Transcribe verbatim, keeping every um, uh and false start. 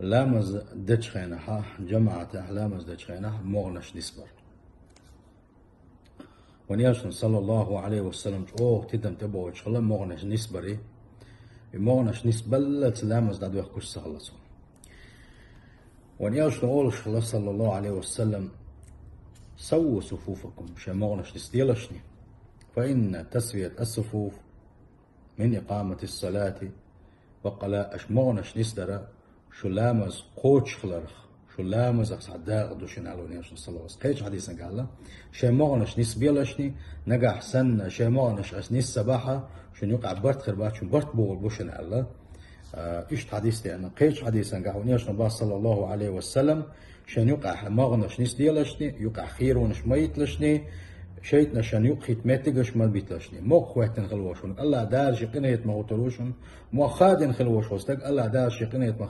ламаз дечу хенахь, жамаӀатехь ламаз дечу хенахь могӀанаш нисбар. Вайн Элчано, саллаллаху Ӏалайхи ва саллам, чӀогӀа тидам тӀебоуьйтуш хилла могӀанаш нисбарий. И могӀанаш нисбаллалц ламаз дӀадоьхкуш ца хилла цо. Вайн Элчано олуш хилла, саллаллаху Ӏалайхи ва саллам: «Савву суфуфакум», шайн могӀанаш нисделашний. «Фа инна тасвият ас-суфуф мин икъаматис-салати». Баккъала аша могӀанаш нисдара шу ламаз кхочуш хиларх, шу ламазах цхьа дакъа ду шуна аьлла вайн Элчано, саллаллаху Ӏалайхи ва саллам. Кхечу хьадисан гахь аьлла: «Шайн могӀанаш нисбелашний, нагахь санна шайн могӀанаш ас ниссабахь, шуна юкъахь барт хир бац, шун барт богӀур бу шуна», аьлла. А, иштта хьадис деана. Кхечу хьадисан гахь вайн Элчано боху, саллаллаху Ӏалайхи ва саллам: «Шайн юкъахь могӀанаш нисделашний, юкъахь хийронаш ма йиталашний, шайтӀанаш шайн юкъахь хӀитта меттигаш ма биталашний». Мохк хӀоьттина хилла волуш волу АллахӀ Дала шен къинхетамах вуьтур ву шуна. Мохк хадийна хилла волуш волу стаг АллахӀ Дала шен къинхетамах